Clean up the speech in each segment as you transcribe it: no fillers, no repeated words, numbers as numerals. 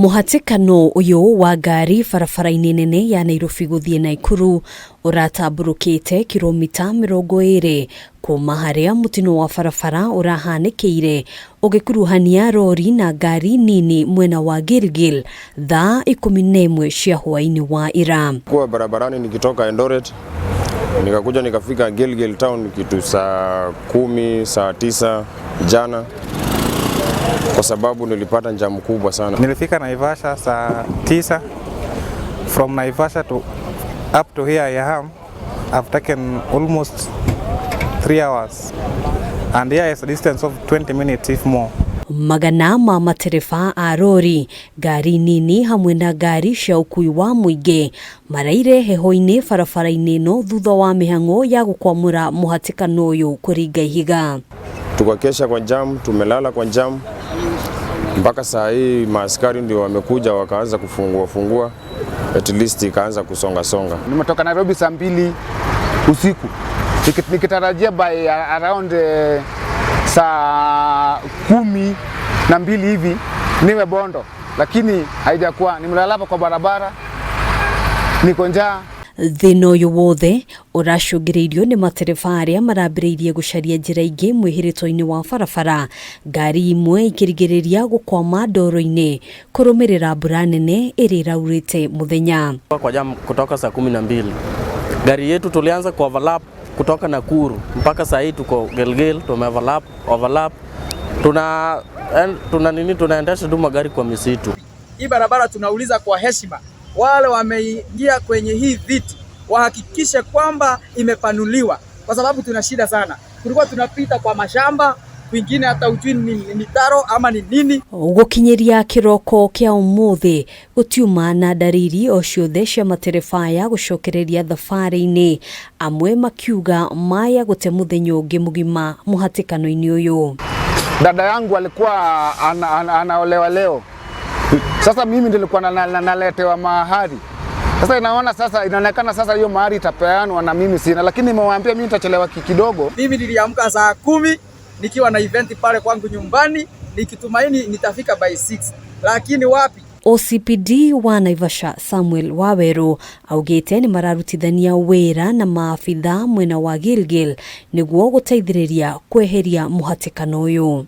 Mũhatĩkano ũyũ wa ngari barabara-inĩ nene ya Nairobi gũthiĩ Naikuru ũratambũrũkĩte kiromita 20 kuma harĩa mũtino wa barabara ũrahanĩkĩire ũgĩkuruhania rori na ngari nini mwena wa Gilgil thaa 11 cia hwaĩ-inĩ wa ira. Kuwa barabarani nikitoka Eldoret nikakuja nikafika Gilgil town kitu saa 10, saa 9 jana, kwa sababu nilipata jam kubwa sana. Nilifika Naivasha saa 9. From Naivasha to up to here I am, I've taken almost 3 hours and here is a distance of 20 minutes if more. Magana ma matereba a rori, ngari nini hamwe na ngari cia ũkui wa mũingĩ maraire heho-inĩ barabara-inĩ ĩno thutha wa mĩhang'o ya gũkwamũra mũhatĩkano ũyũ kũringa ihiga. Tukakesha kwa jam, tumelala kwa jam mpaka saa hii maaskari ndio wamekuja wakaanza kufungua fungua, at least ikaanza kusonga songa. Nimetoka Nairobi saa 2 usiku nikitarajia by around saa 12 hivi niwe Bondo, lakini haijakuwa. Nimelala hapa kwa barabara, niko njaa. Thĩna ũyũ wothe ũracũngĩrĩirio nĩ matereba arĩa marambĩrĩirie gũcaria njĩra ingĩ mwĩhĩrĩto-inĩ wa barabara, ngari imwe ikĩrigĩrĩria gũkwama ndoro-inĩ kũrũmĩrĩra mbura nene ĩrĩa ĩraurĩte mũthenya. Kwa jam kutoka saa 12. Gari yetu tulianza ku overlap kutoka Nakuru mpaka saa hii tuko Gilgil, tume overlap, overlap. Tuna nini, tunaendesha tu magari kwa misitu. Hii barabara tunauliza kwa heshima, wale wameingia kwenye hii viti wahakikishe kwamba imepanuliwa, kwa sababu tuna shida sana. Tulikuwa tunapita kwa mashamba kwingine, hata ujui ni mitaro ama ni nini. Gũkinyĩria kĩroko kĩa ũmũthĩ gũtiuma na ndariri o ciothe cia matereba aya gũcokereria thabarĩ-inĩ, amwe makiuga maya gũte mũthenya ũngĩ mũgima mũhatĩkano-inĩ ũyũ. Dada yangu alikuwa anaolewa leo. Sasa mimi nilikuwa naletewa mahari. Sasa inaona sasa inaonekana sasa hiyo mahari itapeanwa na mimi sina, lakini nimewaambia mimi nitachelewa kidogo. Mimi niliamka saa 10 nikiwa na event pale kwangu nyumbani nikitumaini nitafika by 6, lakini wapi. OCPD wa Naivasha Samuel Waweru augĩte nĩ mararutithania wĩra na maabitha mwena wa Gilgil nĩguo gũteithĩrĩria kweheria mũhatĩkano ũyũ.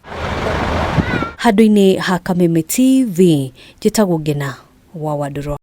Handũ-inĩ ha Kameme TV, njĩtagwo Ngena wa Wandũrũ.